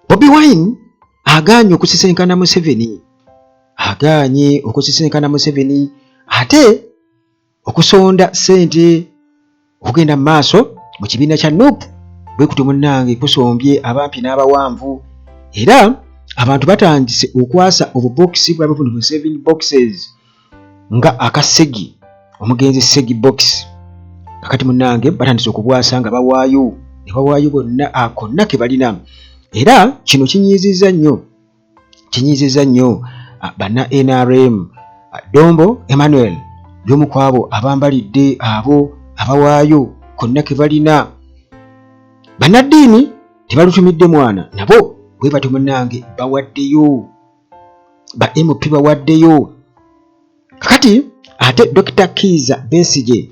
Bobi Wine agaanye okusisinkana Museveni, agaanye okusisinkana Museveni ate okusonda ssente okugenda mu maaso mu kibiina kya Nup bwe kutyo munnange kusombye abampi n'abawanvu era abantu batandise okwasa obubokisi bwabwe buno bu saving boxes nga aka Segi omugenzi Segi box kakati munnange batandise okubwasa nga bawaayo ne bawaayo bonna akonna ke balina era kino kinyiizizza nnyo kinyiizizza nnyo banna NRM. Dombo Emmanuel y'omu ku abo abambalidde abo abawaayo konna ke balina. Bannaddiini tebalutumidde mwana nabo bwe batyo munnange bawaddeyo, ba MP bawaddeyo. Kakati ate Dokita Kiiza Besigye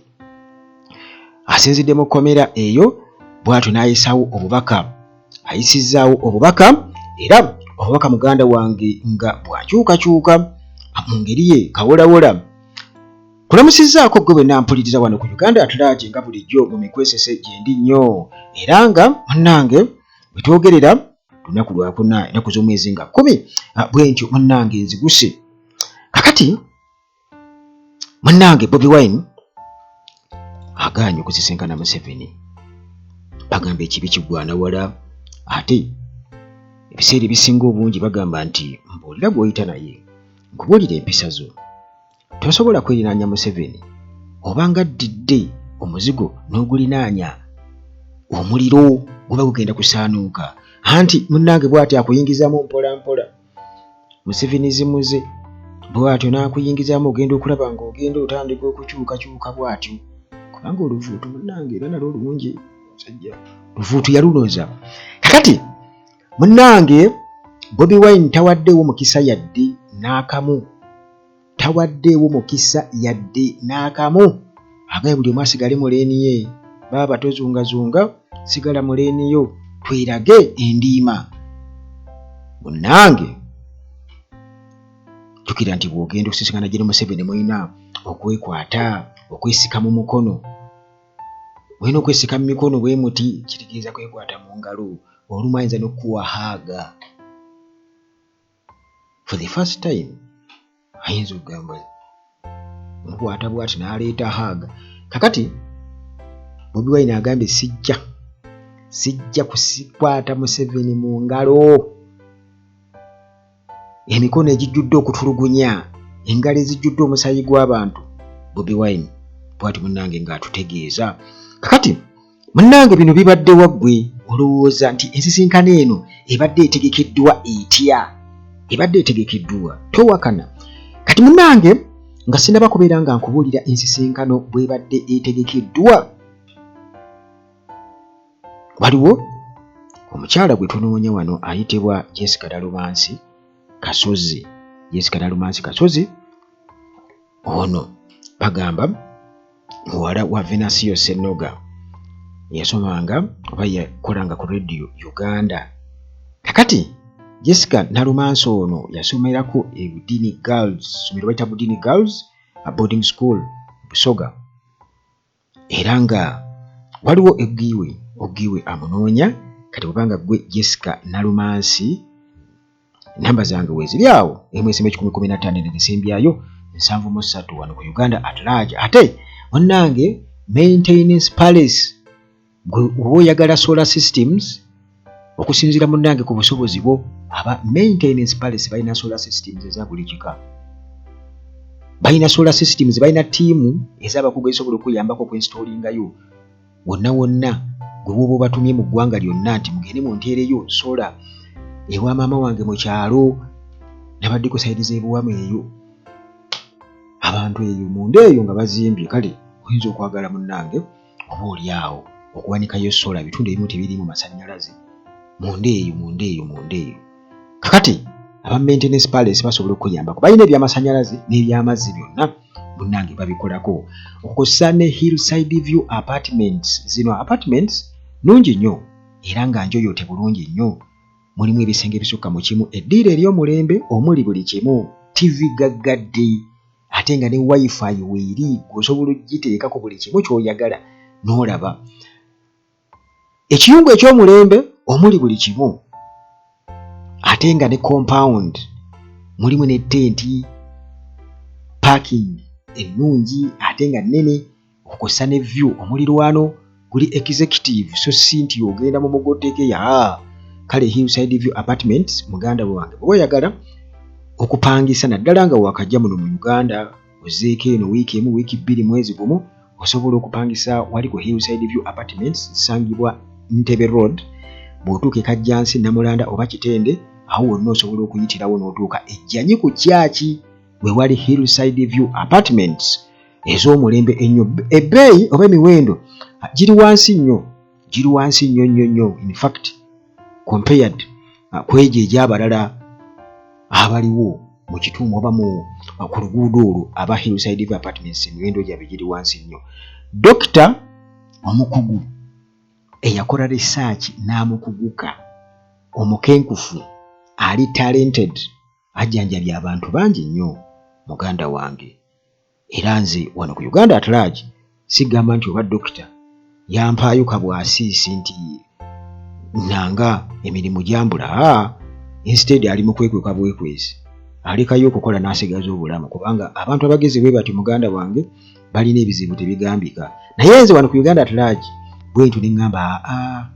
asinzidde mu kkomera eyo bw'atyo n'ayisaawo obubaka, ayisizzaawo obubaka era obubaka muganda wange nga bw'akyukakyuka mu ngeri ye kawolawola. Kulamusizzaako ggwe bwe nampuliriza wano ku Uganda at Large nga bulijjo mu mikwesese gyendi nnyo era nga munnange bwe twogerera lunaku lwakuna ennaku z'omwezi nga 10 bwentyo munnange nziguse. Kakati munnange Bobi Wine agaanye okusisinkana Museveni, bagamba ekibi kiggwana wala ate ebiseera ebisinga obungi bagamba nti mbuulira gw'oyita naye nkubuulira empisa zo. Tosobola kwerinaanya Museveni oba nga addidde omuzigo n'ogulinaanya omuliro guba gugenda kusaanuuka anti munnange bw'atyo akuyingizamu mpola mpola Musevenizimu ze bw'atyo n'akuyingizaamu ogenda okulaba ng'ogenda otandika okukyukakyuka bw'atyo kubanga oluvuutu munnange era nalwo lungi musajja luvuutu yalunoza. Kakati munnange Bobi Wine tawaddeewo mukisa yadde n'akamu, tawaddeewo mukisa yadde n'akamu, agambye buli omu asigale mu leeni ye, baaba tozungazunga sigala mu leeni yo twerage endiima. Munnange jjukira nti bw'ogenda okusisinkana Gen Museveni mulina okwekwata, okwesika mu mukono, mulina okwesika mu mikono bwe muti kitegeeza kwekwata mu ngalo, olumu ayinza n'okukuwa haaga for the first time ayinza okugamba mukwata bwati n'aleeta haaga. Kakati Bobi Wine agambye sijja sijja kusikwata Museveni mu ngalo, emikono egijjudde okutulugunya, engalo ezijjudde omusaayi gw'abantu. Bobi Wine bwati munnange ng'atutegeeza. Kakati munnange bino bibadde waggwe olowooza nti ensisinkano eno ebadde etegekeddwa etya? Ebadde etegekeddwa towakana. Kati munnange nga sinaba kubeera nga nkubuulira ensisinkano bw'ebadde etegekeddwa, waliwo omukyala gwe tunoonya wano ayitibwa Jessica Nalumansi Kasozi. Jessica Nalumansi Kasozi ono bagamba muwala wa Venancio Senoga yasomanga oba yakolanga ku Radio Uganda. Kakati Jessica Nalumansi ono yasomerako e Budini Girls, ssomero bayita Budini Girls Boarding School Busoga, era nga waliwo eggiwe oggiwe amunoonya. Kati bw'obanga ggwe Jessica Nalumansi, namba zange weeziri awo emu esemba ekikumi kumi na ttaano enesembyayo 73 wano ku Uganda at Large. Ate munnange Maintenance Palace gwe oba oyagala solar systems okusinziira munnange ku busobozi bwo, aba Maintenance Palace balina solar systems eza buli kika, balina solar systems, balina ttiimu ez'abakugu ezisobola okuyambako okuinstollingayo wonna wonna gwe bw'oba obatumye mu ggwanga lyonna nti mugende munteereyo sola ewa maama wange mu kyalo nabadde ku sayidi z'ebuwamu eyo abantu eyo munda eyo nga bazimbye. Kale oyinza okwagala munnange oba oli awo okuwanikayo sola, ebitundu ebimu tebiriimu masannyalaze munda eyo munda eyo munda eyo. Kakati aba Maintenance Palace basobola okukuyambako, balina ebyamasannyalaze n'ebyamazzi byonna munnange babikolako, okukozesa ne Hillside View Apartments. Zino apartments nnungi nnyo era nga njoyoote bulungi nnyo, mulimu ebisenge ebisukka mu kimu, eddiiro ery'omulembe omuli buli kimu, ttivi gaggadde ate nga ne wifi weeri, ggwe osobola okugiteeka ku buli kimu ky'oyagala n'olaba ekiyungu eky'omulembe omuli buli kimu. Ate nga ne compound mulimu ne tenti, parking ennungi ate nga nnene, okwossa ne view, omulirwano guli executive, so si nti ogenda mu mugotteke ya. Kale Hillside View Apartments, muganda wange, bw'oba oyagala okupangisa, naddala nga wakajja muno mu Uganda, ozeeko eno wiiki emu, wiiki 2, mwezi gumu, osobola okupangisa wali ku Hillside View Apartments. Zisangibwa Ntebe Road. Bw'otuuka e Kajjansi, Namulanda oba Kitende, awo wonna osobola okuyitirawo n'otuuka ejjanyi ku kyaki we wali Hillside View Apartments ez'omulembe ennyo. Ebbeeyi oba emiwendo giri wansi nnyo, giri wansi nnyo nnyo nnyo, in fact compared ku egyo egy'abalala abaliwo mu kitundu oba mu ku luguudo olwo. Aba Hillside View Apartments emiwendo gyabwe giri wansi nnyo. Dokita omukugu eyakola research n'amukuguka, omukenkufu, ali talented, ajjanjabya abantu bangi nnyo, muganda wange. Era nze wano ku Uganda at Large sigamba nti oba dokita yampaayo kabwasiisi nti nanga emirimu gyambula. Aa, instead ali mu kwekweka bwekwezi, alekayo okukola n'asigaza obulamu, kubanga abantu abagezi bwe bati, muganda wange, balina ebizibu tebigambika. Naye nze wano ku Uganda at Large bwentyo ne ŋŋamba, aa,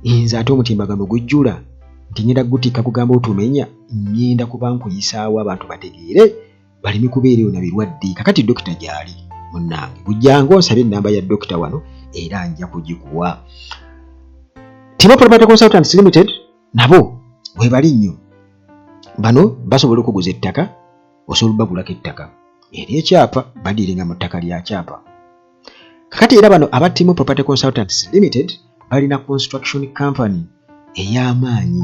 nze ate omutimbagano gujjula nti ngenda kugutikka kugamba otumenya, ngenda kuba nkuyisaawo abantu bategeere baleme kubeera eyo na birwadde. Kakati dokita gy'ali, munnange, gujjanga onsabe ennamba ya dokita wano era nja kugikuwa. Timo Property Consultants Limited nabo webali nnyo. Bano basobola okuguza ettaka, osobola obagulako ettaka ery'ekyapa, badiiringa mu ttaka lya kyapa. Kakati era bano aba Timo Property Consultants Limited balina construction company ey'amaanyi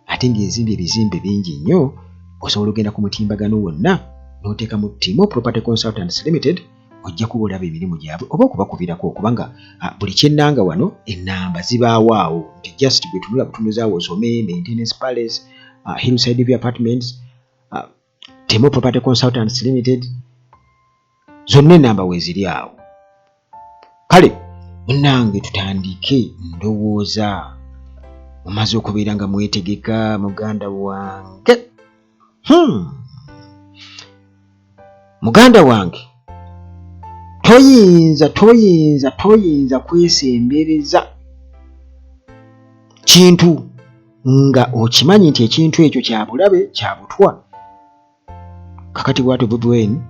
ate ng'ezimbye ebizimbe bingi nnyo. Osobola ogenda ku mutimbagano wonna n'oteekamu Timo Property Consultants Limited, ojja kuba olaba emirimu gyabwe oba okubakubirako, kubanga buli kyennanga wano ennamba zibaawo awo nti just gwe tunula butunuzaawo osome Maintenance Palace, Hillside View Apartments, Timo Property Consultants Limited, zonna ennamba weeziri awo. Kale munnange, tutandike. Ndowooza mumaze okubeera nga mwetegeka, muganda wange. Muganda wange, toyinza toyinza toyinza kwesembereza kintu nga okimanyi nti ekintu ekyo kya bulabe, kya butwa. Kakati bwatyo Bobi Wine,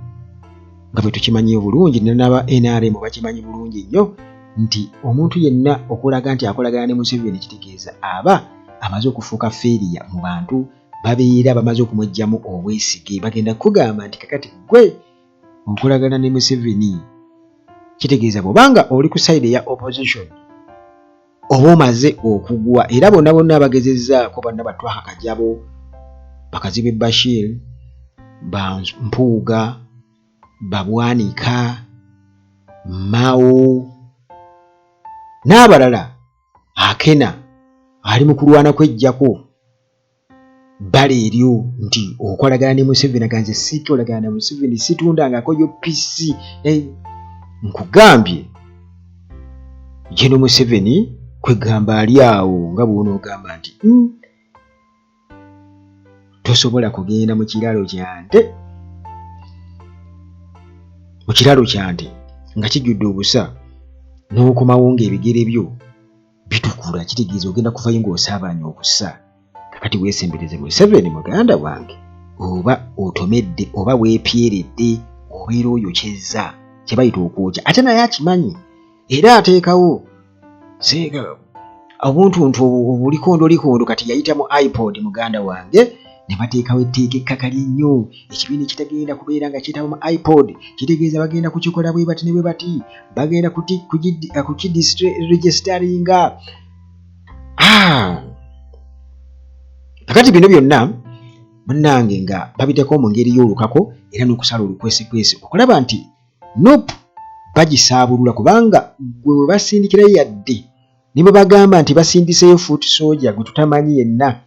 nga bwe tukimanyi obulungi, naba NRM bakimanyi bulungi nnyo nti omuntu yenna okulaga nti akolagana ne Museveni kitegeeza aba amaze okufuuka failure mu bantu, babeera bamaze okumweggyamu obwesige. Bagenda kugamba nti kakati gwe okolagana ne Museveni, kitegeeza bw'obanga oli ku side eya opposition oba omaze okugwa. Era bonna bonna abagezezzaako, bonna batwaha Kajabo, Bakazibe Bashir, ba Mpuuga, Babwanika, Mao n'abalala, Akena ali mu kulwana kwejjako bbala eryo nti okolagana ne Museveni. Aganze sikolagana ne Museveni, situndangako UPC. Nkugambye, General Museveni kwegamba ali awo nga bw'onoogamba nti tosobola kugenda mu kiralo kyante, mu kiralo kyante nga kijjudde obusa n'okomawo ng'ebigere byo bitukula, kitegeeza ogenda kuvayo ng'osaabaanya obusa. Kakati weesembereze Museveni, muganda wange, oba otomedde oba weepyeredde, obeera oyokyezza, kye bayita okwokya. Ate naye akimanyi era ateekawo seeka obuntuntu obulikondolikondo. Kati yayita mu IPOD, muganda wange, ne bateekawo etteeka ekkakali ennyo. Ekibiina ekitagenda kubeera nga kyetaba mu IPOD kitegeeza bagenda kukikola bwe bati ne bwe bati, bagenda kukiregisteringa. Ah! Kakati bino byonna, munnange, nga babiteekawo mu ngeri y'olukako era n'okusala olukwesekwese okulaba nti NUP bagisaabulula, kubanga gwe bwe basindikirayo, yadde ne bwe bagamba nti basindiseeyo foot soldier gwe tutamanyi yenna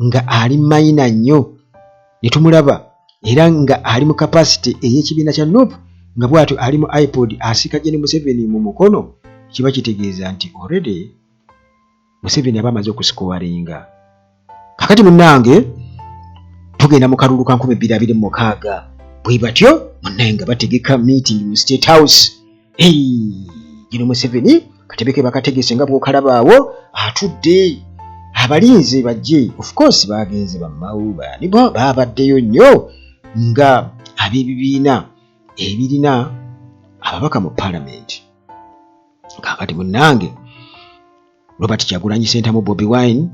nga ali mayina nnyo ne tumulaba era nga ali mu capacity ey'ekibiina kya NUP, nga bw'atyo ali mu IPOD asika Gen Museveni mu mukono, kiba kitegeeza nti already Museveni aba amaze okusikowaringa. Kakati munnange tugenda mu kalulu ka 2026, bwe batyo munnaye nga bategeka meeting mu State House. Gino Museveni katebe ke bakategese nga bw'okalabaawo atudde abalinze bajje. Of course bagenze bammawu bani babaddeyo nnyo nga ab'ebibiina ebirina ababaka mu palamenti. Kakati munnange Robert Kyagulanyi Ssentamu Bobi Wine,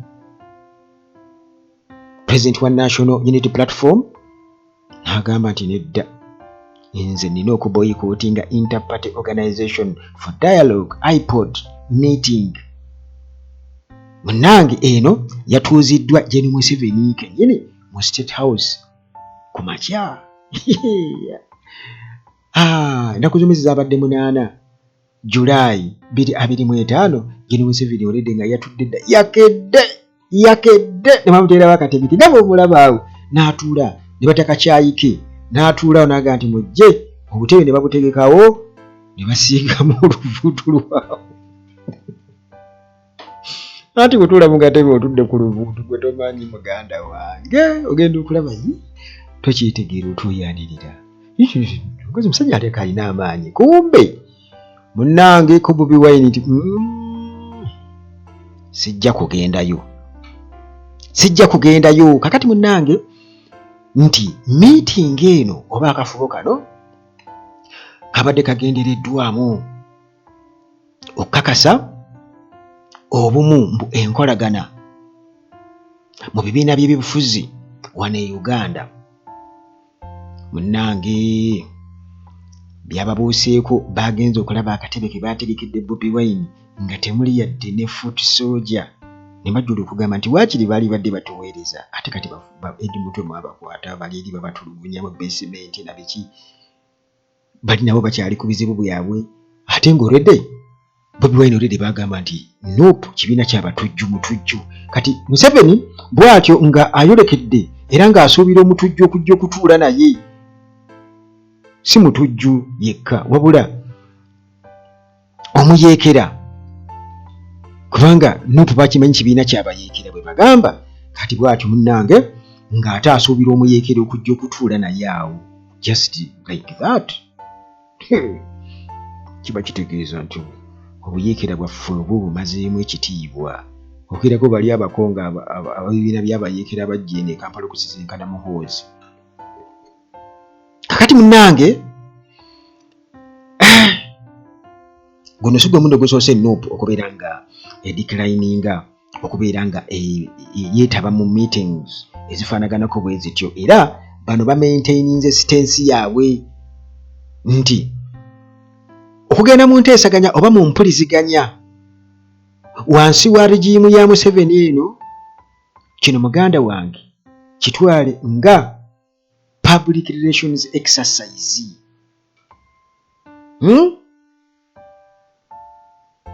president wa National Unity Platform, n'agamba nti nedda, nze nina okuboyikootinga Interparty Organization for Dialogue IPOD meeting. Munnange eno yatuuziddwa Gen Museveni kennyini mu State House ku makya. Ennaku z'omwezi zaabadde 8 July 2025. Gen Museveni olidde nga yatudde dda, yakedde yakedde ne bamuteerawo akatebe ke nga bw'omulaba awo, n'atuula ne bataka kyayi ke n'atuulawo n'agamba nti mujje obutebe ne babutegekawo ne basiigamu oluvuutu lwawo. Anti bwetuula mu katebe otudde ku luvuutu gwe tomanyi muganda wange, ogenda okulaba yi tokyetegeera otuuyanirira omukazi omusajja aleka alina amaanyi. Kumbe munnange ko Bobi Wine nti sijja kugendayo, sijja kugendayo. Kakati munnange nti meeting eno oba akafubo kano kabadde kagendereddwamu okukakasa obumu mbu enkolagana mu bibiina by'ebyobufuzi wano e Uganda. Munnange byababuuseeko, baagenze okulaba akatebe ke baategekedde Bobi Wine nga temuli yadde ne foot soldier, ne bajjula okugamba nti waakiri baali badde batuweereza, ate kati Eddie Mutwe mwabakwata bali eri babatulugunya mu basement na biki, bali nabo bakyali ku bizibu byabwe, ate ng'olwedde Bobi Wine already bagamba nti NUP kibiina kyabatujju mutujju. Kati Museveni bw'atyo nga ayolekedde era ng'asuubira omutujju okujja okutuula naye, si mutujju yekka wabula omuyeekera, kubanga NUP bakimanyi kibiina kyabayeekera bwe bagamba. Kati bw'atyo munnange ng'ate asuubira omuyeekera okujja okutuula naye awo just like that, kiba kitegeeza nti obuyeekera bwaffe obwo bumazeemu ekitiibwa okirako bali abakonga ababibiina by'abayeekera bajja eno e Kampala okusisinkana Muhoozi. Kakati munnange guno si gwe mundo gusoose NUP okubeera nga edeclininga okubeera nga yeetaba mu meetings ezifaanaganako bwe zityo, era bano bamaintaininze stance yaabwe nti okugenda mu nteesaganya oba mu mpuliziganya wansi wa regimu ya Museveni eno, kino muganda wange kitwale nga public relations exercise,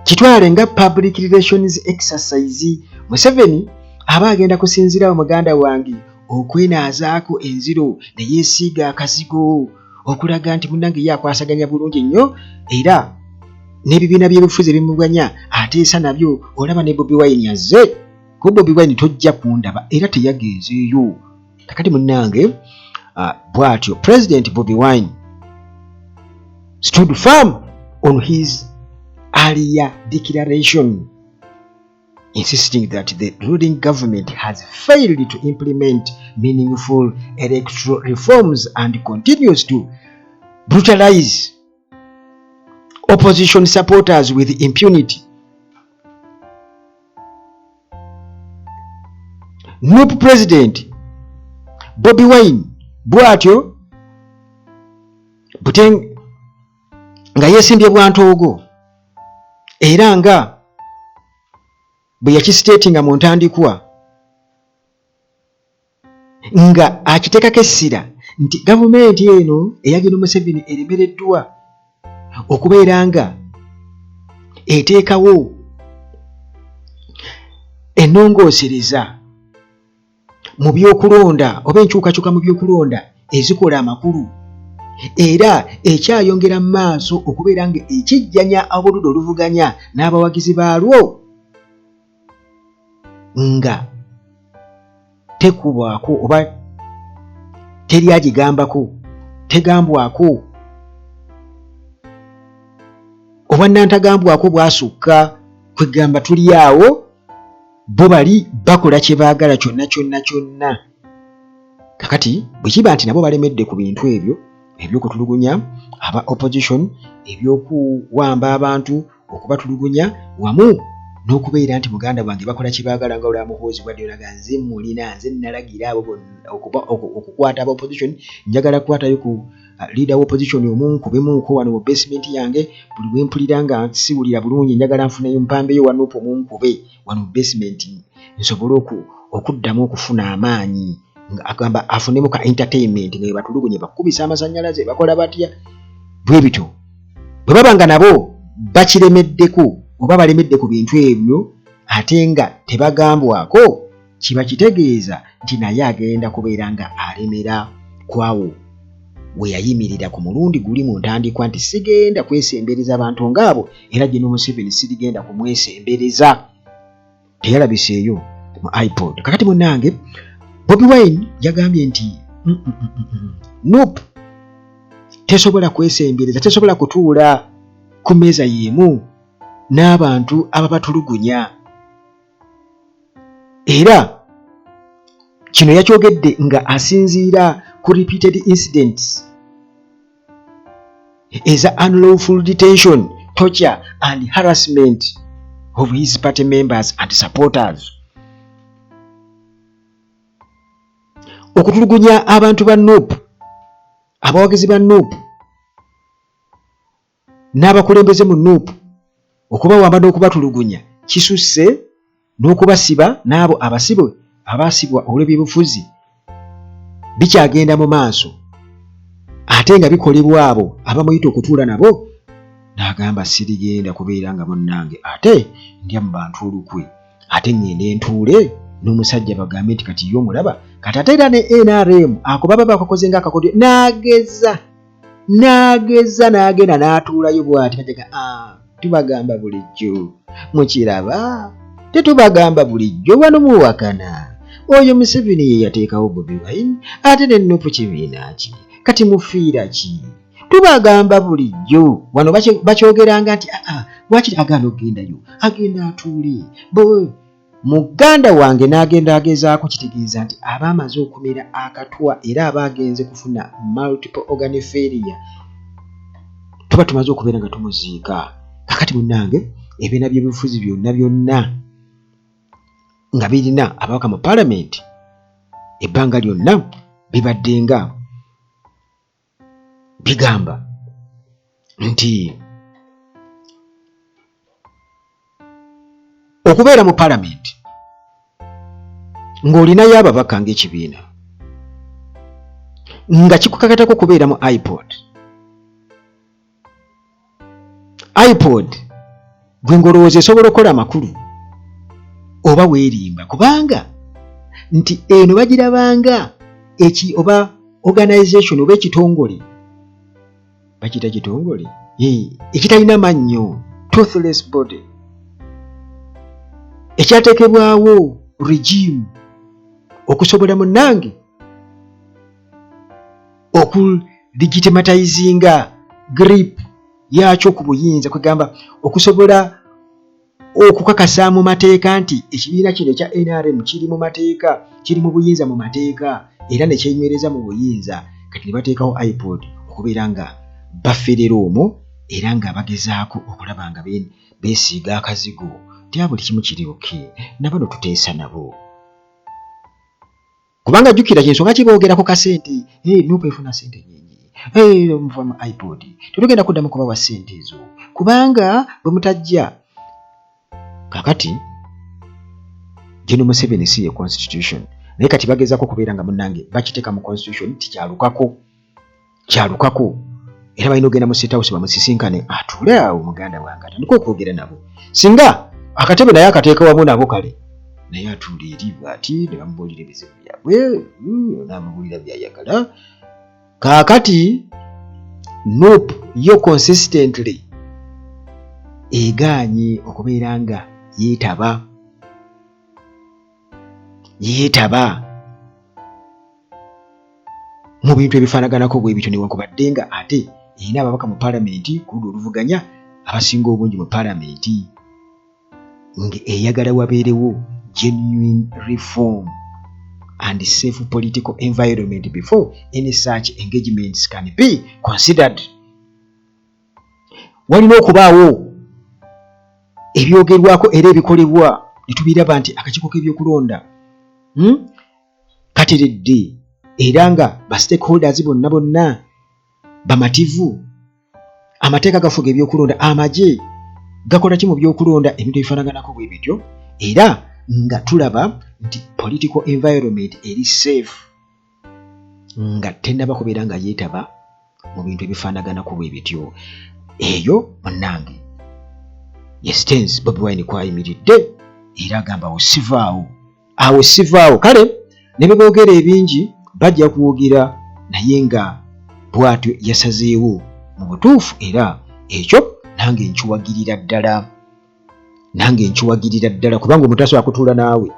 Kitwale nga public relations exercise. Museveni aba agenda kusinziirawo muganda wange okwenaazaako enziro ne yeesiiga akazigo okulaga nti munnange ye akwasaganya bulungi nnyo era n'ebibiina by'ebifuzi ebimuganya ateesa nabyo. Olaba ne Bobi Wine azze ku Bobi Wine tojja kundaba era teyagenzeeyo. Kakati munnange bw'atyo President Bobi Wine stood firm on his earlier declaration, insisting that the ruling government has failed to implement meaningful electoral reforms and continues to brutalize opposition supporters with impunity. NUP President Bobi Wine bw'atyo bute nga yeesimbye bwantoogo era nga bwe yakisiteetinga mu ntandikwa nga akiteekako essira nti gavumenti eno eya Gen Museveni eremereddwa okubeera nga eteekawo ennongoosereza mu by'okulonda oba enkyukakyuka mu by'okulonda ezikola amakulu, era ekyayongera mu maaso okubeera nga ekijjanya ab'oludda oluvuganya n'abawagizi baalwo nga Tekubwako oba teri agigambako, tegambwako, obwannantagambwako bwasukka. Kwegamba tuli awo, bo bali bakola kye baagala kyonna kyonna kyonna. Kakati bwe kiba nti nabo balemedde ku bintu ebyo eby'okutulugunya aba opposition, eby'okuwamba abantu, okubatulugunya, wamu n'okubeera nti muganda wange bakola kye baagala nga olaba Muhoozi bwadde olaga nze mulina, nze nalagira abo bonna okukwata aba opposition, njagala kukwatayo ku leader wa opposition omu nkubemuuko wano mu basement yange, buli lwe mpulira nga siwulira bulungi njagala nfuneyo mpambeyo wa NUP omu nkube wano mu basement nsobole okuddamu okufuna amaanyi. Agamba afunemu ka entertainment nga webatulugunye, bakubisa amasannyalaze, bakola batya bwe bityo. Bwe baba nga nabo bakiremeddeko oba balemedde ku bintu ebyo ate nga tebagambwako, kiba kitegeeza nti naye agenda kubeera nga alemera kwawo we yayimirira ku mulundi guli mu ntandikwa nti sigenda kwesembereza bantu ng'abo, era General Museveni sirigenda kumwesembereza. Teyalabiseeyo mu IPOD. Kakati munnange Bobi Wine yagambye nti NUP tesobola kwesembereza, tesobola kutuula ku mmeeza y'emu n'abantu ababatulugunya. Era kino yakyogedde nga asinziira ku repeated incidents eza unlawful detention, torture and harassment of his party members and supporters. Okutulugunya abantu ba NUP, abawagizi ba NUP n'abakulembeze mu NUP, okubawamba n'okubatulugunya kisusse, n'okubasiba n'abo abasibe abaasibwa olw'ebyobufuzi bikyagenda mu maaso ate nga bikolebwa abo abamuyita okutuula nabo. N'agamba sirigenda kubeera nga munnange ate ndya mu bantu olukwe, ate ŋŋende ntuule n'omusajja bagambe nti kati ye omulaba kati ate era ne NRM ako baba bakakoze ng'akakodyo. N'ageza n'ageza n'agenda n'atuulayo bw'ati, bajjaga ah, tubagamba bulijjo, mukiraba tetubagamba bulijjo wano muwakana, oyo Museveni ye yateekawo Bobi Wine ate ne NUP kibiina ki, kati mufiira ki? Tubagamba bulijjo wano. Bakyogeranga nti aa lwaki agaana okugendayo, agenda atuule muganda wange n'agenda agezaako. Kitegeeza nti aba amaze okumira akatwa era aba agenze kufuna multiple organ failure, tuba tumaze okubeera nga tumuziika. Kakati munnange, ebibiina by'ebyobufuzi byonna byonna nga birina ababaka mu palamenti ebbanga lyonna bibadde nga bigamba nti okubeera mu palamenti ng'olinayo ababaka ng'ekibiina nga kikukakatako okubeera mu IPOD. IPOD gwe ng'olowooza esobola okukola amakulu, oba weerimba, kubanga nti eno bagirabanga eki oba organization oba ekitongole, bakiyita kitongole ekitalina mannyo, toothless body, ekyateekebwawo regime okusobola munnange okulegitimatizinga grip yakyo ku buyinza, kwegamba okusobola okukakasa mu mateeka nti ekibiina kino ekya NRM kiri mu mateeka, kiri mu buyinza mu mateeka, era ne kyenywereza mu buyinza. Kati ne bateekawo IPOD okubeera nga baferera omwo era nga bagezaako okulaba nga beesiiga akazigo nti buli kimu kiri okay, nabano tuteesa nabo. Kubanga jjukira kyensonga kiboogera ku kasente, hey, NUP efuna sente nyingi, hey, muva mu IPOD tetugenda kuddamu kubawa sente ezo kubanga bwe mutajja. Kakati General Museveni si ye constitution, naye kati bagezaako okubeera nga munnange bakiteeka mu constitution tikyalukako kyalukako, era balina okugenda mu State House bamusisinkane atuule awo muganda wange atandike okwogera nabo, singa akatebe naye akateeka wamu nabo, kale naye atuula eri bw'ati ne bamubuulira ebizibu byabwe, n'amubuulira by'ayagala. Kaakati NUP yo consistently egaanye okubeera nga yeetaba. bintu ebifaanaganako bwe bityo, newankubadde nga ate erina ababaka mu palamenti ku ludda oluvuganya abasinga obungi mu palamenti, ng'eyagala wabeerewo genuine reform and safe political environment before any such engagements can be considered. Walina okubaawo ebyogerwako era ebikolebwa ne tubiraba nti akakiiko k'ebyokulonda Kateredde era nga ba stakeholders bonna bonna bamativu, amateeka gafuga ebyokulonda, amagye gakola ki mu byokulonda, ebintu ebifaanaganako bwe bityo, era nga tulaba nti political environment eri safe nga tennaba kubeera nga yeetaba mu bintu ebifaanaganako bwe bityo. Eyo munnange ye stance Bobi Wine kwayimiridde, era agamba awo sivaawo, awo sivaawo. Kale ne bwe boogera ebingi bajja kwogera, naye nga bw'atyo yasazeewo mu butuufu, era ekyo nange nkiwagirira ddala, nange nkiwagirira ddala, kubanga omuntu asobola kutuula naawe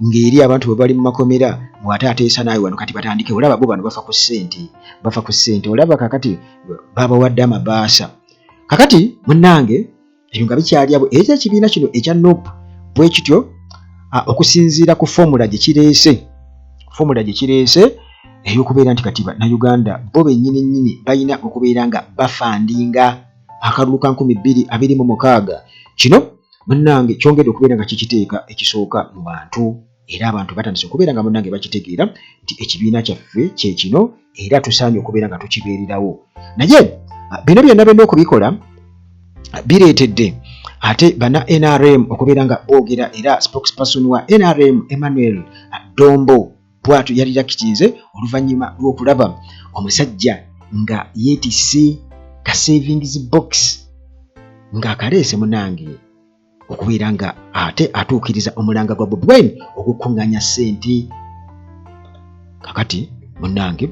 ng'eri abantu bwe bali mu makomera bw'ate ateesa naawe wano. Kati batandike, olaba bo bano bafa ku ssente, bafa ku ssente. Olaba kakati babawadde amabaasa. Kakati munnange ebyo nga bikyali abo, era ekibiina kino ekya NUP bwe kityo okusinziira ku fomula gye kireese, fomula gye kireese ey'okubeera nti kati bannayuganda bo bennyini nnyini balina okubeera nga bafandinga akalulu ka 2026. Kino munnange kyongedde okubeera nga kikiteeka ekisooka mu bantu, era abantu batandise okubeera nga munnange bakitegeera nti ekibiina kyaffe kye kino era tusaanye okubeera nga tukibeererawo. Naye bino byonna byonna okubikola bireetedde ate bana NRM okubeera nga boogera, era spokesperson wa NRM Emmanuel Dombo bwatyo yalirakitinze oluvannyuma lw'okulaba omusajja nga yeetisse ka savings box ng'akaleese munange okubeera nga ate atuukiriza omulanga gwa Bobi Wine ogw'okukuŋŋaanya ssente. Kakati munnange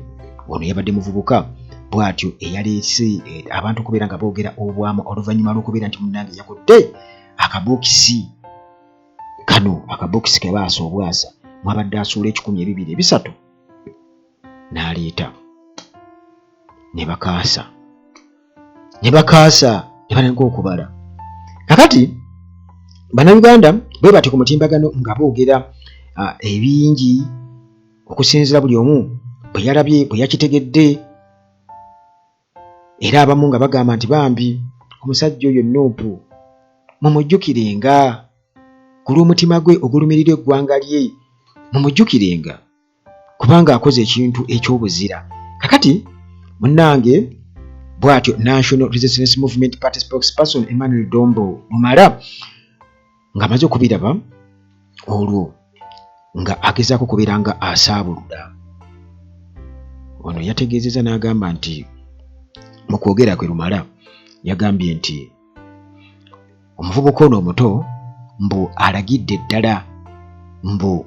ono yabadde muvubuka bw'atyo eyaleese abantu okubeera nga boogera obwama oluvannyuma lw'okubeera nti munnange yakutte akabookisi kano, akabookisi ke baasa obwasa mwabadde asuula ekikumi, ebibiri, ebisatu, n'aleeta ne bakaasa ne bakaasa ne batandika okubala. Kakati Bannayuganda bwe bati ku mutimbagano nga boogera ebingi okusinziira buli omu bwe yalabye, bwe yakitegedde, era abamu nga bagamba nti bambi omusajja oyo Nuupu mumujjukirenga ku lw'omutima gwe ogulumirira eggwanga lye, mumujjukirenga kubanga akoze ekintu eky'obuzira. Kakati munnange bw'atyo National Resistance Movement Party spokesperson Emmanuel Dombo Lumala ng'amaze okubiraba olwo nga agezaako okubeera nga asaabulula ono yategeezezza n'agamba nti mu kwogera kwe Lumala yagambye nti omuvubuka ono omuto mbu alagidde ddala mbu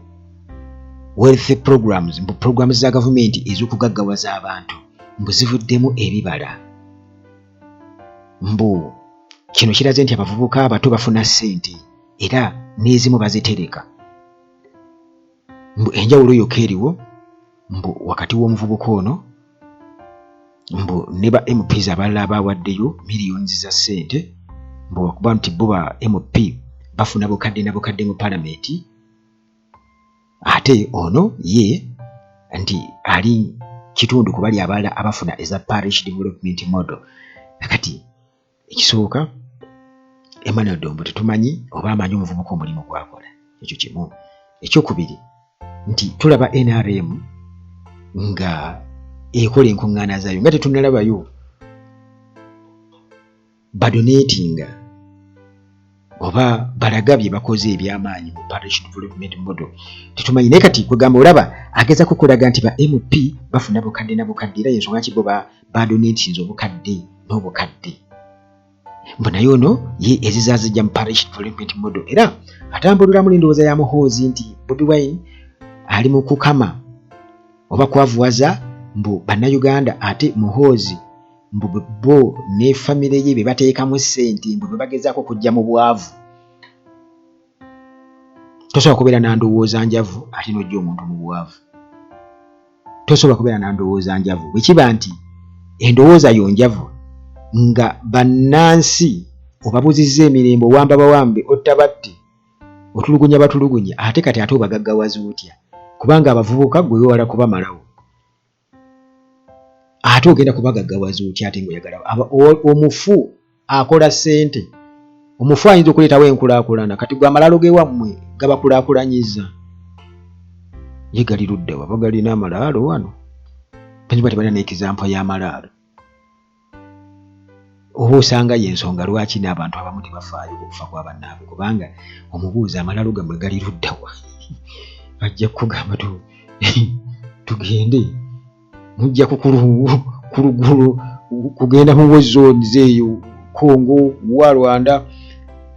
wealth programs, mbu programs za gavumenti ez'okugaggawaza abantu mbu zivuddemu ebibala, mbu kino kiraze nti abavubuka abato bafuna ssente era n'ezimu bazitereka, mbu enjawulo yokka eriwo mbu wakati w'omuvubuka ono mbu ne ba MPs abalala abawaddeyo millions za ssente, mbu okuba nti bo ba MP bafuna bukadde na bukadde mu palamenti, ate ono ye nti ali kitundu ku bali abalala abafuna eza parish development model. Kakati ekisooka Emmanuel Dombo tetumanyi oba amanyi omuvubuka omulimu gwakola, ekyo kimu. Ekyokubiri nti tulaba NRM nga ekola enkuŋŋaana zaayo nga tetunnalabayo badonatinga oba balaga bye bakoze ebyamaanyi mu parish development model, tetumanyi. Naye kati kwegamba olaba agezako kulaga nti ba MP bafuna bukadde na bukadde, era yensonga ki bo badonatinze obukadde n'obukadde, mbu naye ono ye ezizazijja mu parish development model. Era atambuliramu n'endowooza ya Muhoozi nti Bobi Wine ali mu kukama oba kwavuwaza mbu Bannayuganda, ate Muhoozi mbu bo ne famire ye be bateekamu ssente, mbu be bagezaako okujja mu bwavu. Tosobola kubeera na ndowooza njavu ate n'ojja omuntu mu bwavu. Tosobola kubeera na ndowooza njavu. Bwe kiba nti endowooza yo njavu nga bannansi obabuzizza emirembe, owamba bawambe, otta batte, otulugunya batulugunye, ate kati ate obagaggawaza otya? Kubanga abavubuka gwe wewala kubamalawo, ate ogenda kubagaggawaza otya ate ng'oyagala omufu akola ssente? Omufu ayinza okuleetawo enkulaakulana. Kati gwe amalalo g'ewammwe gabakulaakulanyiza ye gali ludda wa? Bagalina amalaalo wano? Bayinza tebalina n'ekizampo y'amalaalo. Oba osanga y'ensonga lwaki n'abantu abamu tebafaayo ku kufa kwa bannaabwe, kubanga omubuuza amalalo gammwe gali ludda wa, ajja kukugamba tugende mujja kulugulu kugenda mu war zones eyo Congo wa Rwanda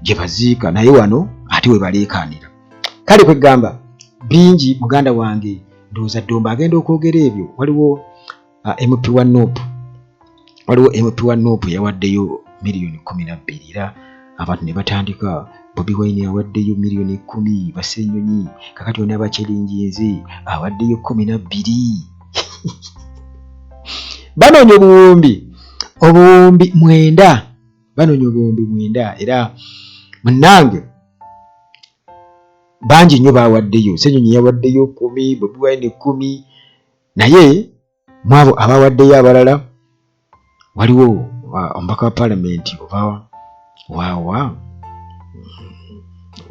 gye baziika, naye wano ate we baleekaanira. Kale kwegamba bingi muganda wange. Ndowooza Ddomba agenda okwogera ebyo. Waliwo MP wa NUP, waliwo MP wa NUP yawaddeyo miliyoni 12, era abantu ne batandika, Bobi Wine awaddeyo miliyoni 10, Basenyonyi, kakati ono abakyeringinze awaddeyo 12. Banoonya obuwumbi 9, banoonya obuwumbi 9, era munnange bangi nnyo bawaddeyo. Senyonyi yawaddeyo 10, Bobi Wine 10, naye mu abo abawaddeyo abalala waliwo omubaka wa paalamenti oba wawa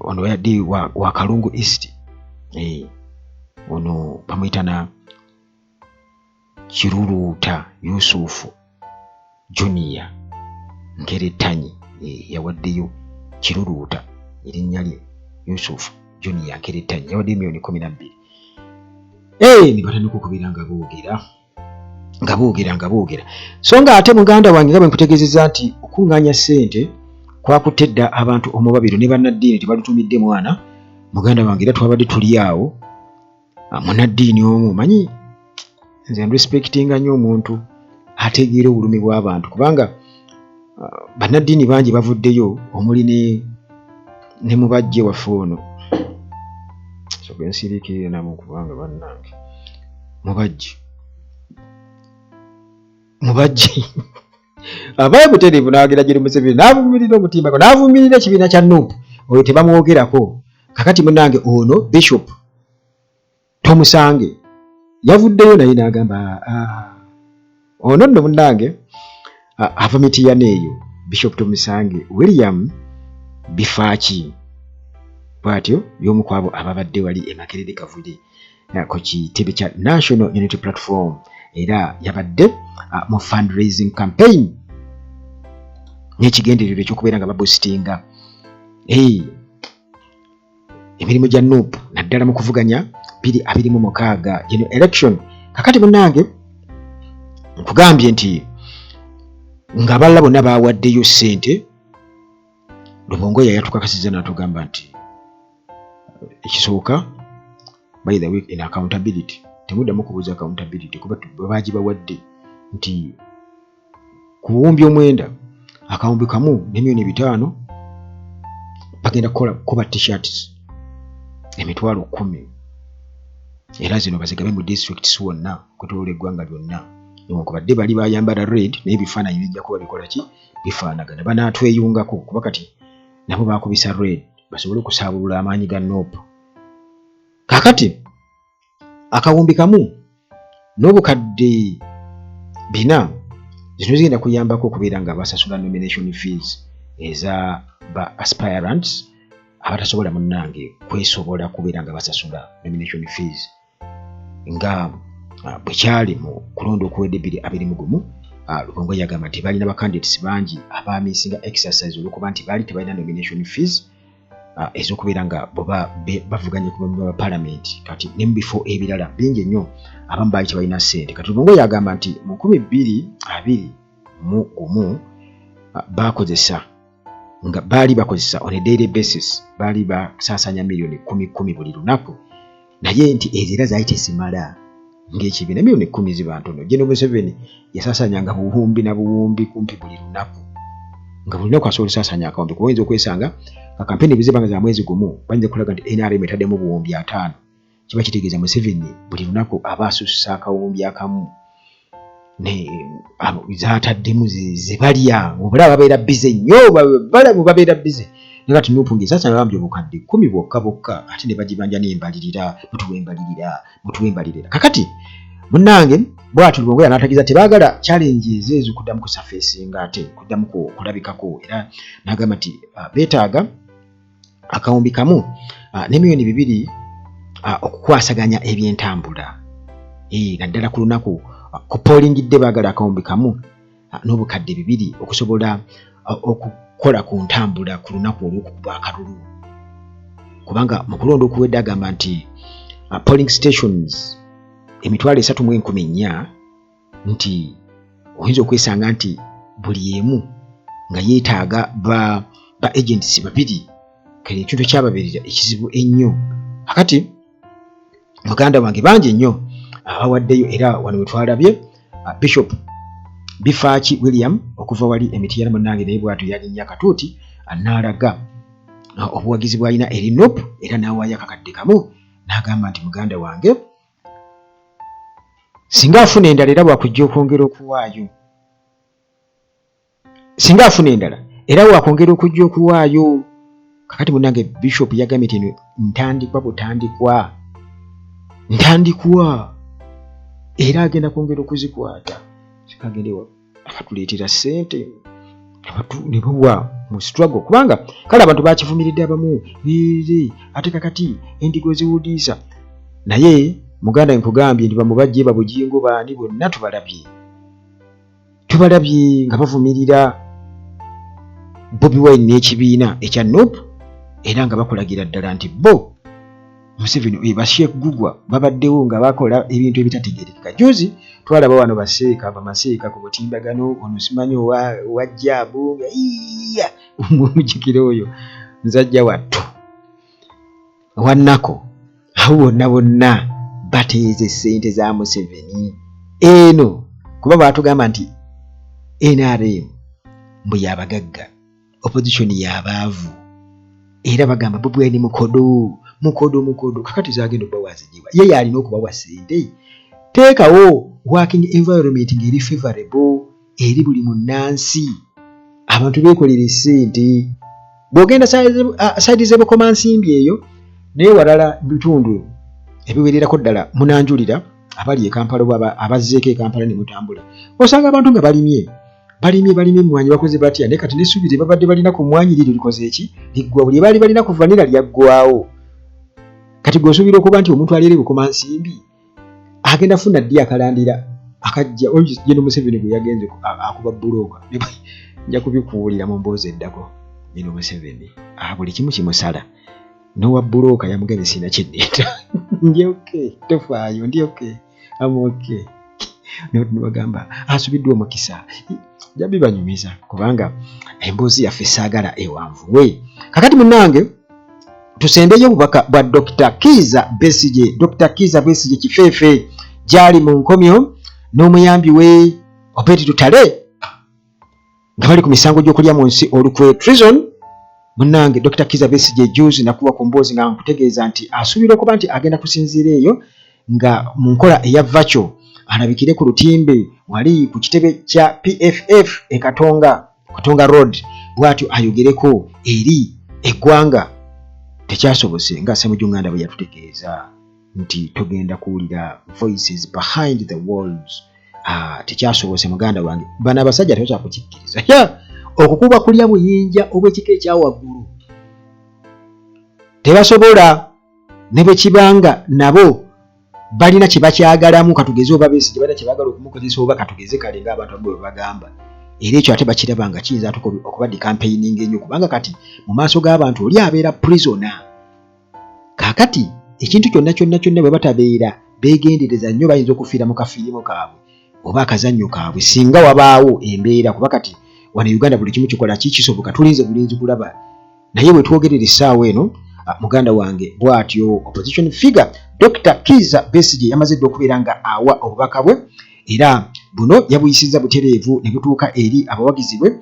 ono yadde wa Kalungu East, ono bamuyita na Kiruluuta Yusufu Junior Nkerettanyi, yawaddeyo. Kiruluuta erinnya lye Yusufu Junior Nkerettanyi, yawaddeyo miliyoni 12. Ne batandika okubeera nga boogera nga boogera nga boogera. So nga ate muganda wange, nga bwe nkutegeezezza nti okuŋŋaanya ssente kwakutte dda abantu omubabiro ne bannaddiini tebalutumidde mwana. Muganda wange, era twabadde tuli awo, munnaddiini omu, manyi nze nrespectinga nnyo omuntu ategeera obulumi bw'abantu, kubanga bannaddiini bangi bavuddeyo, omuli ne mubajje waffe ono. Soka ensiriikirire namu, kubanga bannange mubajje avaayo butereevu n'agera giri Museveni n'avumirira omutimbagano n'avumirira ekibiina kya NUP, oyo tebamwogerako. Kakati munnange, ono Bishop Tomusange yavuddeyo naye n'agamba, "Ah, ono nno munnange ava Mitiyana eyo." Bishop Tomusange William Bifaaki bw'atyo y'omu ku abo ababadde wali e Makerere Kavule ku kitebe kya National Unity Platform, era yabadde mu fundraising campaign n'ekigendererwa ekyokubeera nga baboostinga emirimu gya NUP, naddala mu kuvuganya 2026 general election. Kakati munnange, nkugambye nti ng'abalala bonna bawaddeyo ssente, Lubongoya yatukakasizza n'atugamba nti ekisooka, by the way, in accountability, temuddamu kubuuza accountability, kuba bagibawadde nti ku buwumbi 9, akawumbi 1 ne miliyoni 500 bagenda kukola kuba T-shirts 10,000, era zino bazigabe mu districts wonna okwetooloola eggwanga lyonna. Newankubadde bali bayambala red, naye ebifaananyi bijja kuba bikola ki? Bifaanagana. Banaatweyungako, kuba kati nabo bakubisa red basobole okusaabulula amaanyi ga NUP. Kaakati akawumbi 1 n'obukadde 400 zino zigenda kuyambako okubeera nga basasula nomination fees eza ba aspirants abatasobola munnange kwesobola kubeera nga basasula nomination fees, nga bwe kyali mu kulonda okuwedde 2021. Lubongo yagamba nti balina ba candidates bangi abamissinga exercise olwokuba nti baali tebalina nomination fees ez'okubeera nga boba bavuganya ku ba parliament. Kati ne mu bifo ebirala bingi nnyo abamu baali tebalina ssente. Kati Lubongo yagamba nti mu 2021 bakozesa nga baali bakozesa on a daily basis, baali basaasaanya miliyoni 10 10 buli lunaku, naye nti ezo era zaali tezimala ng'ekibiina. Miliyoni 10 ziba ntono. General Museveni yasaasaanyanga buwumbi na buwumbi kumpi buli lunaku, nga buli lunaku asobola osaasaanya akawumbi, kuba oyinza okwesanga nga kampeni bwe ziba nga za mwezi gumu, bayinza kulaga nti NRM etaddemu 50,000. Kiba kitegeeza Museveni buli lunaku aba asususa akawumbi akamu zataddemu zebalya, obula babeera bize nnyo, balamu babeera bize. Naye kati Nuupu ng'esasa bambi obukadde 10 bwokka bwokka, ate ne bagibanja n'embalirira, mutuwa embalirira, mutuwa embalirira. Kakati munnange bw'atyo Lubongoya n'atagiza tebaagala challenges ezo kuddamu kusafeesinga ate kuddamu kulabikako, era n'agamba nti beetaaga akawumbi kamu ne miliyoni 2 okukwasaganya ebyentambula, naddala ku lunaku ku polling day. Baagala akawumbi kamu n'obukadde 2 okusobola okukola ku ntambula ku lunaku olw'okukuba akalulu, kubanga mu kulonda okuwedde agamba nti polling stations 34,000, nti oyinza okwesanga nti buli emu nga yeetaaga ba agents babiri. Kale ekintu ekyababeerera ekizibu ennyo. Akati muganda wange, bangi nnyo abawaddeyo, era wano wetwalabye Bishop Bifaaki William okuva wali Emitiyana. Munnange naye bwatyo yalinnya akatuuti n'alaga obuwagizi bw'alina eri NUP, era n'awaayo akakadde kamu n'agamba nti muganda wange singa afuna endala era bwakujja okwongera okuwaayo, singa afuna endala era wakwongera okujja okuwaayo. Kakati munange Bishop yagambye nti eno ntandikwa butandikwa, ntandikwa, era agenda kwongera okuzikwata. Sikagende abatuleetera ssente ne bawa mu struggle, kubanga kale abantu bakivumiridde abamu ere, ate kakati endigo ziwudiisa. Naye muganda nkugambye nti bamubajje babujingo baani bonna tubalabye, tubalabye nga bavumirira Bobi Wine n'ekibiina ekya NUP, era nga bakulagira ddala nti bo Museveni, ba Sheikh Gugwa babaddewo nga bakola ebintu ebitategerekeka. Juzi twalaba wano baseeka bamaseeka ku mutimbagano ono, simanyi owa jaabu iya mujjukire oyo nzajja wattu wannako, abo bonna bonna bateeze ssente za Museveni eno, kuba batugamba nti NRM mbu yabagagga, opposition yabaavu, era bagamba Bobi Wine mukodo, mukodo, mukodo. Kakati zagenda obba wazijiwa ye yalina okubawa ssente. Teekawo working environment ng'eri favorable eri buli munnansi, abantu beekolera essente. Bw'ogenda side z'ebukomansimbi eyo naye walala bitundu ebiwererako ddala, munanjulira abali e Kampala oba abazzeeko e Kampala ne mutambula, osanga abantu nga balimye, balimye, balimye emmwanyi, bakoze batya, naye kati n'essuubi lye babadde balina ku mmwanyi liryo likoze eki? Liggwa. Buli baali balina ku vanilla lyaggwawo. Kati gwe osuubira okuba nti omuntu ali eri Bukomansimbi agenda funa ddi akalandira akajja Gen Museveni gwe yagenze akuba bulooka? Nja kubikuwulira mu mboozi eddako. Gen Museveni buli kimu kimusala, nowa bulooka yamugambye sirina kyenneeta, ndi okay, tofaayo, ndi okay, am okay. Nibagamba asubiddwa omukisa, nja bibanyumiza kubanga emboozi yaffe saagala ewanvuwe. Kakati munnange tusembeyo obubaka bwa Dr Kiiza Besigye. Dr Kiiza Besigye kifeefe gyali mu nkomyo n'omuyambi we Obedi Lutale nga bali ku misango gy'okulya mu nsi olukwe, treason. Munnange Dr Kiiza Besigye juzi nakuwa ku mboozi nga nkutegeeza nti asuubira okuba nti agenda kusinziira eyo nga mu nkola eya virtual alabikire ku lutimbe wali ku kitebe kya PFF e Katonga, Katonga Road, bw'atyo ayogereko eri eggwanga. Tekyasobose nga Ssemujju Nganda bwe yatutegeeza nti tugenda kuwulira voices behind the walls. Ah, tekyasobose muganda wange, bano abasajja tebakyakukikkiriza okukuba kulya buyinja obw'ekika ekyawaggulu, tebasobola ne bwe kibanga nabo balina kye bakyagalamu. Katugeze oba Besigye balina kye baagala okumukozesa, oba katugeze kale ng'abantu abamu bwe bagamba, era ekyo ate bakiraba nga kiyinza ate okuba decampaigning ennyo, kubanga kati mu maaso g'abantu oli abeera prisoner. Kaakati ekintu kyonna kyonna kyonna bwe batabeera beegendereza nnyo, bayinza okufiira mu kafirimu kaabwe oba akazannyo kaabwe singa wabaawo embeera, kuba kati wano e Uganda buli kimu kikola ki? Kisoboka. Tulinze bulinzi kulaba. Naye bwe twogerera essaawa eno, muganda wange, bw'atyo opposition figure Dr Kiiza Besigye yamaze dda okubeera nga awa obubaka bwe, era buno yabuyisizza butereevu ne butuuka eri abawagizi bwe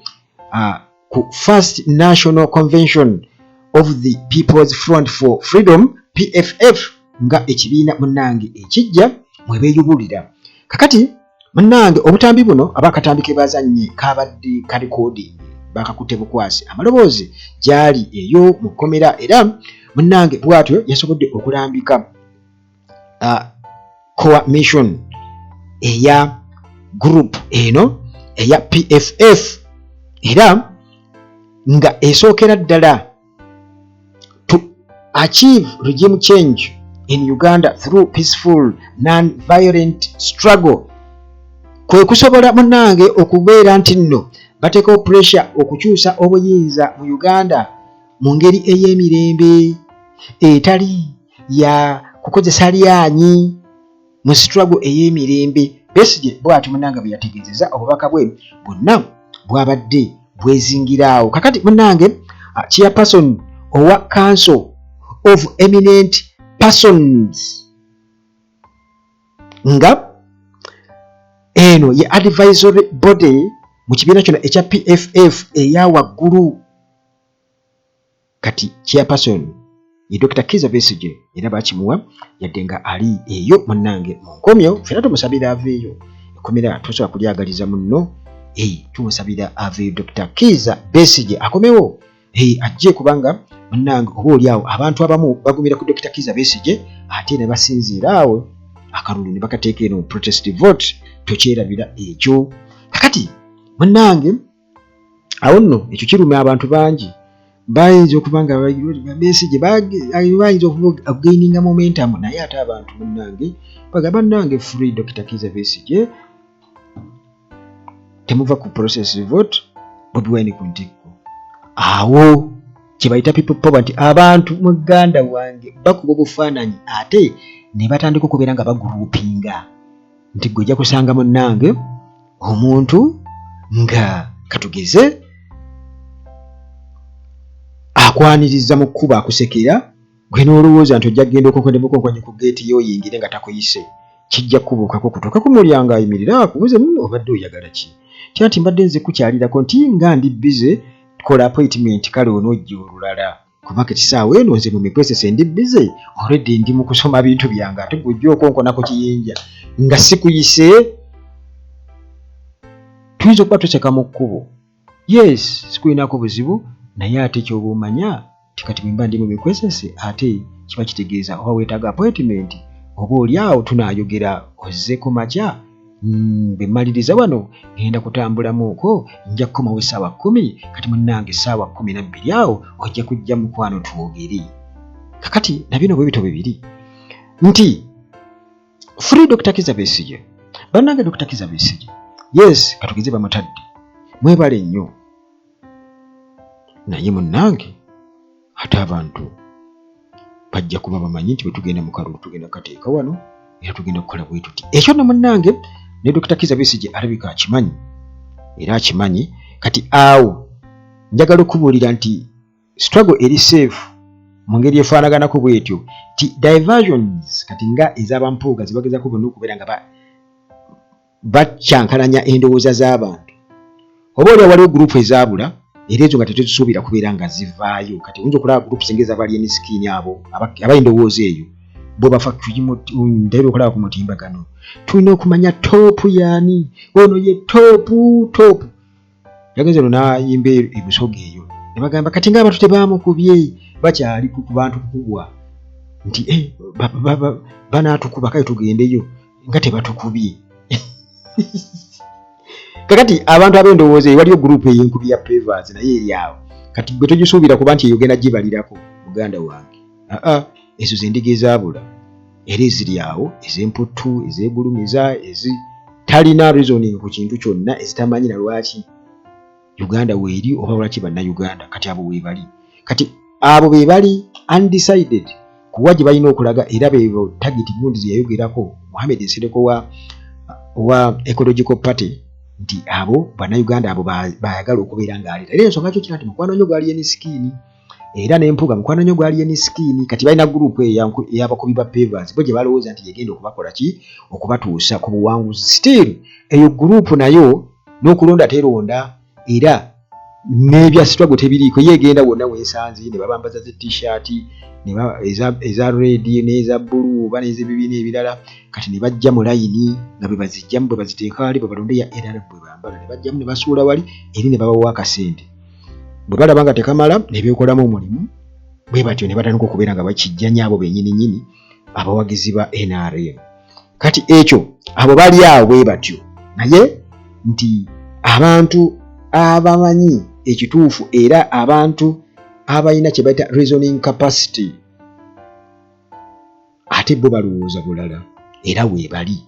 ku First National Convention of the People's Front for Freedom, PFF. nga ekibiina munnange ekijja mwe beeyubulira. Kakati munnange obutambi buno aba akatambi ke bazannye kabadde ka recording, bakakutte bukwasi amaloboozi gyali eyo mu kkomera, era munnange bw'atyo yasobodde okulambika core mission eya group eno eya PFF, era nga esookera ddala to achieve regime change in Uganda through peaceful non-violent struggle. Kwe kusobola munnange okubeera nti nno bateekawo pressure okukyusa obuyinza mu Uganda mu ngeri ey'emirembe etali ya kukozesa lyanyi, mu struggle ey'emirembe. Besigye bw'atyo munnange bwe yategeezeza. Obubaka bwe bwonna bwabadde bwezingiraawo. Kakati munnange chairperson owa Council of Eminent Persons, nga eno ye advisory body mu kibiina kino ekya PFF eya waggulu, kati chairperson ye Dr Kiza Besigye, era bakimuwa yadde nga ali eyo munnange mu nkomyo. Fena tumusabira aveeyo ekkomera, tosobola kulyagaliza munno. Tumusabira aveeyo, Dr Kiza Besigye akomewo ajje, kubanga munnange oba oli awo abantu abamu bagumira ku Dr Kiza Besigye, ate ne basinziira awo akalulu ne bakateeka eno protest vote. Tokyerabira ekyo. Kakati munnange awo nno ekyo kiruma abantu bangi. Bayinza okuba nga Besigye bayinza okugaininga momentum, naye ate abantu munnange bagamba, bannange, free Dr Kiza Besigye, temuva ku protest vote, Bobi Wine ku ntikko. Awo kyebayita people power, nti abantu muganda wange bakuba obufaananyi ate ne batandika okubeera nga bagroupinga, nti gwe ojja kusanga munnange omuntu nga katugeze akwaniriza mu kkubo, akusekera, gwe n'olowooza nti ojja kugenda okonkone bukonkonyi ku geeti y'oyingire nga takuyise. Kijja kubuukako kutuuka ku mulyango, ayimirire akubuuze, obadde oyagala ki?" Tya nti, "Mbadde nze kukyalirako." Nti, "Nga ndi busy, kola appointment, kale onoojja olulala, kuba kati eno nze mu mikwesese ndi busy already, ndi mu kusoma bintu byange, ate gwe ojja okonkona ku kiyinja nga sikuyise." Tuyinza okuba tuseka mu kkubo, yes, sikulinako buzibu, naye ate kyoba omanya ti kati bwe mba ndi mu mikwesese, ate kiba kitegeeza oba weetaaga appointment, oba oli awo tunaayogera ozze ku makya. Bwe mmaliriza wano ngenda kutambulamuuko, nja kukomawo essaawa 10. Kati munnange essaawa 12 awo ojja kujja, mukwano, twogere. Kakati nabino bwe bityo bwe biri nti free Dr Kiza Besigye. Bannange, Dr Kiza Besigye, yes, katugeze bamutadde, mwebale nnyo, naye munnange ate abantu bajja kuba bamanyi nti bwe tugenda mu kalulu tugenda kukateeka wano era tugenda kukola bwe tuti. Ekyo nno munnange ne Dr Kiza Besigye alabika akimanyi, era akimanyi. Kati awo njagala okubuulira nti struggle eri safe mu ngeri efaanaganako bwetyo, ti diversions kati nga ez'abampuuga zebagezako bonna okubeera nga bakyankalanya endowooza z'abantu, oba oli waliwo group ezaabula, era ezo nga tetuzisuubira kubeera nga zivaayo. Kati oyinza okulaba groups ng'ez'abalien skin, abo abayindowooza eyo bo bafa. Ndabye okulaba ku mutimbagano, tulina okumanya top yaani, ono ye top top. Yagenze no n'ayimba ebusoga eyo ne bagamba kati ng'abantu tebamukubye, bakyali ku bantu kukubwa nti eh, banaatukuba, kale tugendeyo nga tebatukubye. Kakati abantu ab'endowooza eyo, waliyo group ey'enkubi ya pavers, naye eri awo kati gwe togisuubira kuba nti eyo genda gibalirako, muganda wange. Aa, ezo zendiga ezaabula, era eziri awo ez'emputtu, ezeegulumiza, ezitalina reasoning ku kintu kyonna, ezitamanyi na lwaki Uganda weeri oba lwaki Bannayuganda. Kati abo weebali, kati abo be bali undecided kuwa gye balina okulaga, era beebo target gundi ze yayogerako Mohamed Nsereko wa Ecological Party, nti abo Bannayuganda abo bayagala okubeera ng'aleeta. Era ensonga kyo kira nti mukwano nnyo gwali Enskin, era n'empuuga mukwano nnyo gwali Enskin. Kati balina group ey'abakubi ba pavers, bo gye balowooza nti yegenda okubakola ki, okubatuusa ku buwanguzi. Still eyo group nayo n'okulonda teronda, era N'ebya struggle tebiriiko, ye egenda wonna weesanze ne babambaza zi t-shirt eza red n'eza bbulu oba n'ezebibiina ebirala. Kati ne bajja mu layini nga bwe bazijjamu, bwe baziteeka wali, bwe balonda eya NRM bwe bambala, ne bajjamu ne basuula wali eri ne babawa akasente. Bwe balaba nga tekamala ne beekolamu omulimu bwe batyo ne batandika okubeera nga bakijjanya abo bennyini nnyini abawagizi ba NRM. Kati ekyo abo bali awo bwe batyo, naye nti abantu abamanyi ekituufu era abantu abalina kye bayita reasoning capacity ate bo balowooza bulala era weebali.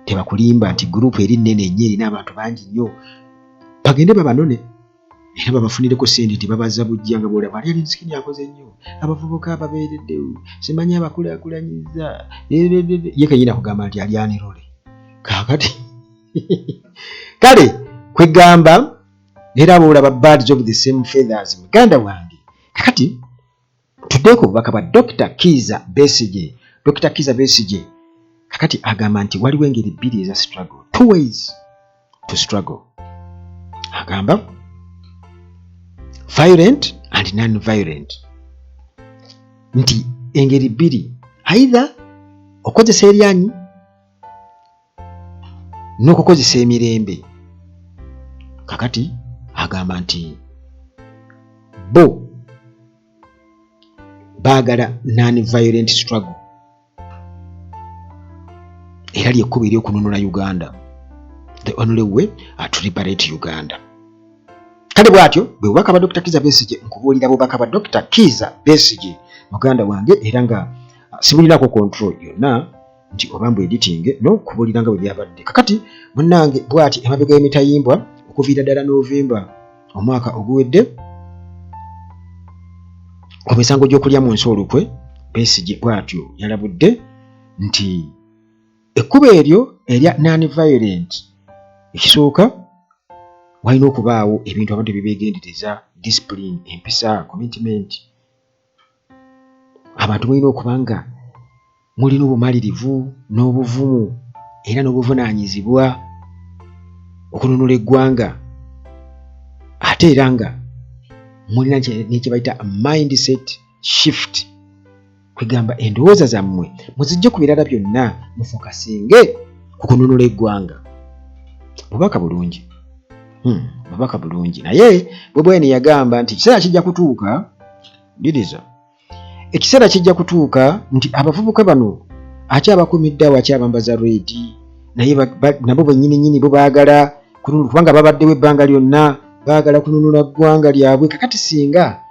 Tebakulimba nti gurupu eri nnene nnyo erina abantu bangi nnyo, bagende babanone era babafunireko ssente nti babazza bujja nga bwolaba ali Alien akoze nnyo abavubuka ababeereddewo, simanyi abakulaakulanyiza ye kenyini akugamba nti ali anirole. Kaakati kale kwegamba era boolaba birds of the same feathers, muganda wange. Kakati tuddeeko obubaka bwa Dr Kiiza Besigye. Dr Kiiza Besigye kakati agamba nti waliwo engeri bbiri eza struggle, two ways to struggle. Agamba violent and non violent, nti engeri bbiri, either okozesa eryanyi n'okukozesa emirembe. Kakati agamba nti bo baagala non violent struggle era lyekkubo ery'okununula Uganda, the only way to liberate Uganda. Kale bw'atyo bwe bubaka bwa Dr Kiiza Besigye. Nkubuulira bubaka bwa Dr Kiiza Besigye, muganda wange, era nga sibulinako control yonna nti oba mbu editing n'okubuulira nga bwe byabadde. Kakati munnange, bw'ati emabega y'emitayimbwa okuviira ddala Novemba omwaka oguwedde ku misango gy'okulya mu nsi olukwe, Besigye bw'atyo yalabudde nti ekkubo eryo erya non violent, ekisooka walina okubaawo ebintu abantu byebeegendereza, discipline, empisa, commitment. Abantu mulina okuba nga mulina obumalirivu n'obuvumu era n'obuvunaanyizibwa okununula eggwanga, ate era nga mulina nekye bayita mindset shift, kwegamba endowooza zammwe muzijje ku birala byonna, mufocusinge ku kununula eggwanga. Bubaka bulungi, bubaka bulungi. Naye Bobi Wine yagamba nti ekiseera kijja kutuuka, liriza, ekiseera kijja kutuuka nti abavubuka bano akyabakumidde awo, akyabambaza red, naye nabo bennyini nnyini bo baagala kununula, kubanga babaddewo ebbanga lyonna baagala kununula ggwanga lyabwe. Kakati singa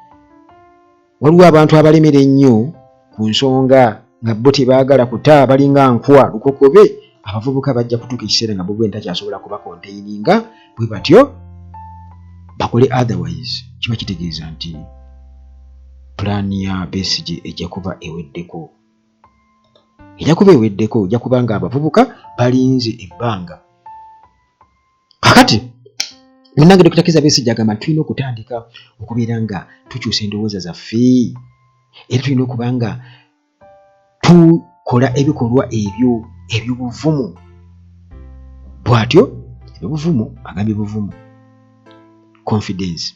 waliwo abantu abalemera ennyo ku nsonga nga bo tebaagala kuta, balinga nkwa lukokobe, abavubuka bajja kutuuka ekiseera nga bo bwe ntakyasobola kubacontaininga, bwe batyo bakole. Otherwise kiba kitegeeza nti pulaani ya Besigye ejja kuba eweddeko, ejja kuba eweddeko, ojja kuba nga abavubuka balinze ebbanga. Kakati munnange, Dr Kiiza Besigye agamba nti tulina okutandika okubeera nga tukyusa endowooza zaffe, era tulina okuba nga tukola ebikolwa ebyo eby'obuvumu. Bw'atyo ebyobuvumu agambye buvumu, confidence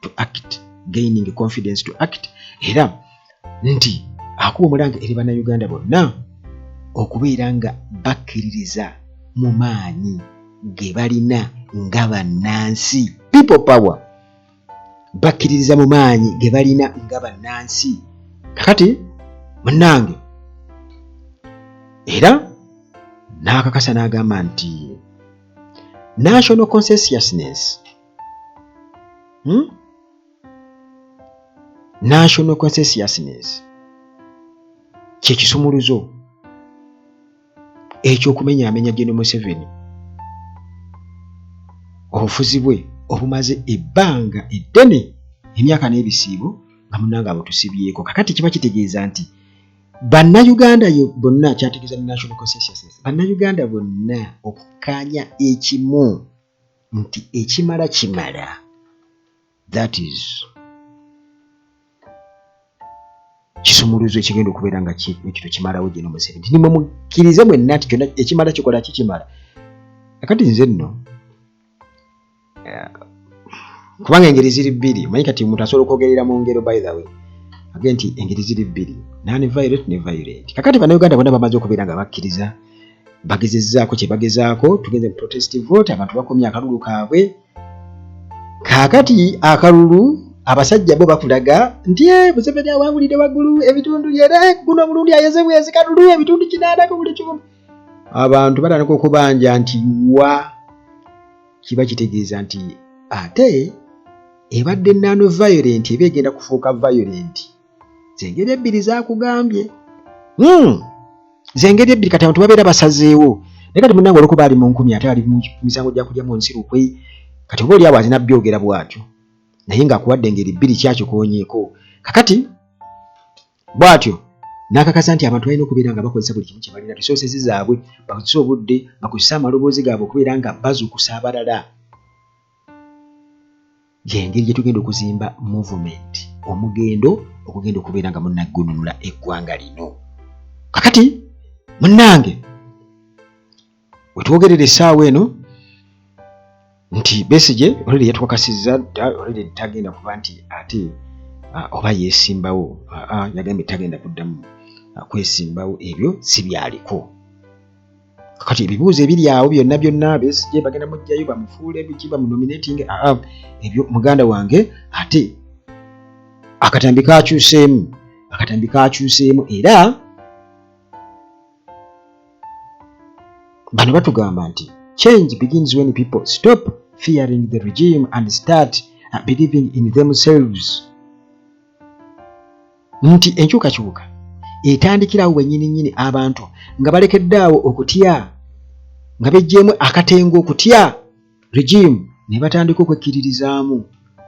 to act, gaining confidence to act, era nti akuba omulanga eri Bannayuganda bonna okubeera nga bakkiririza mu maanyi ge balina nga bannansi, people power, bakkiririza mu maanyi ge balina nga bannansi. Kakati munnange, era n'akakasa n'agamba nti national consciousness, National consciousness kyekisumuluzo ekyokumenyaamenya Gen Museveni, obufuzi bwe obumaze ebbanga eddene, emyaka n'ebisiibo, nga munnange abutusibyeko. Kakati kiba kitegeeza nti Bannayuganda bonna, kyategeeza national consciousness, Bannayuganda bonna okukkaanya ekimu nti ekimala kimala, that is kisumuluzo ekigenda okubeera nga ekyo kimalawo Gen Museveni, nti nimwe mukkirize mwenna nti kyonna ekimala kikola ki kimala. Kakati nze nno Kubanga engeri ziri bbiri. Omanyi kati omuntu asobola okwogerera mu ngero, by the way, age nti engeri ziri bbiri, non violent ne violent. Kakati Bannayuganda bonna bamaze okubeera nga bakkiriza, bagezezzaako kye bagezaako. Tugenze mu protest vote, abantu bakomye akalulu kaabwe. Kaakati akalulu abasajja bo bakulaga nti, "Eh, Museveni awangulidde waggulu ebitundu yere guno omulundi ayeze bwezi kalulu ebitundu 80 ku buli 1,000." Abantu batandika okubanja nti wa kiba kitegeeza nti ate ebadde non violent eba egenda kufuuka violent. Zengeri ebbiri zakugambye. Zengeri ebbiri. Kati abantu babeera basazeewo, naye kati munnange olwokuba ali mu nkumi ate ali mu misango gya kulya mu nsi lukwe, kati oba oli awo alina byogera bw'atyo, naye ng'akuwadde engeri bbiri kyakikoonyeeko. Kakati bw'atyo n'akakasa nti abantu balina okubeera nga bakozesa buli kimu kye balina, resources zaabwe, bakozese obudde, bakozese amaloboozi gaabwe okubeera nga bazuukusa abalala. Yengeri gye tugenda okuzimba movement, omugendo okugenda okubeera nga munaggununula eggwanga lino. Kakati munnange, wetwogerera essaawa eno nti Besigye already yatukakasizza already tagenda kuba nti ate oba yeesimbawo. Yagambye tagenda kuddamu kwesimbawo, ebyo si byaliko. Kakati ebibuuzo ebiri awo byonna byonna, Besigye bagenda mujjayo bamufuule biki, bamunominating, ebyo muganda wange ate akatambi kakyuseemu, akatambi kakyuseemu. Era bano batugamba nti change begins when people stop fearing the regime and start believing in themselves, nti enkyukakyuka etandikirawo wennyini nnyini abantu nga balekedde awo okutya, nga beggyemu akatengo okutya regime ne batandika okwekkiririzaamu.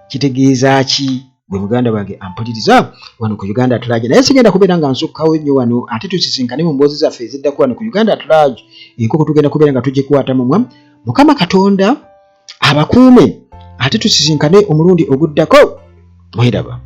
Kitegeeza ki gwe muganda wange ampuliriza wano ku Uganda at Large? Naye sigenda kubeera nga nsukkawo nnyo wano, ate tusisinkane mu mboozi zaffe eziddako wano ku Uganda at Large. Enkoko tugenda kubeera nga tugikwata mumwa. Mukama Katonda abakuume, ate tusisinkane omulundi oguddako. Mweraba.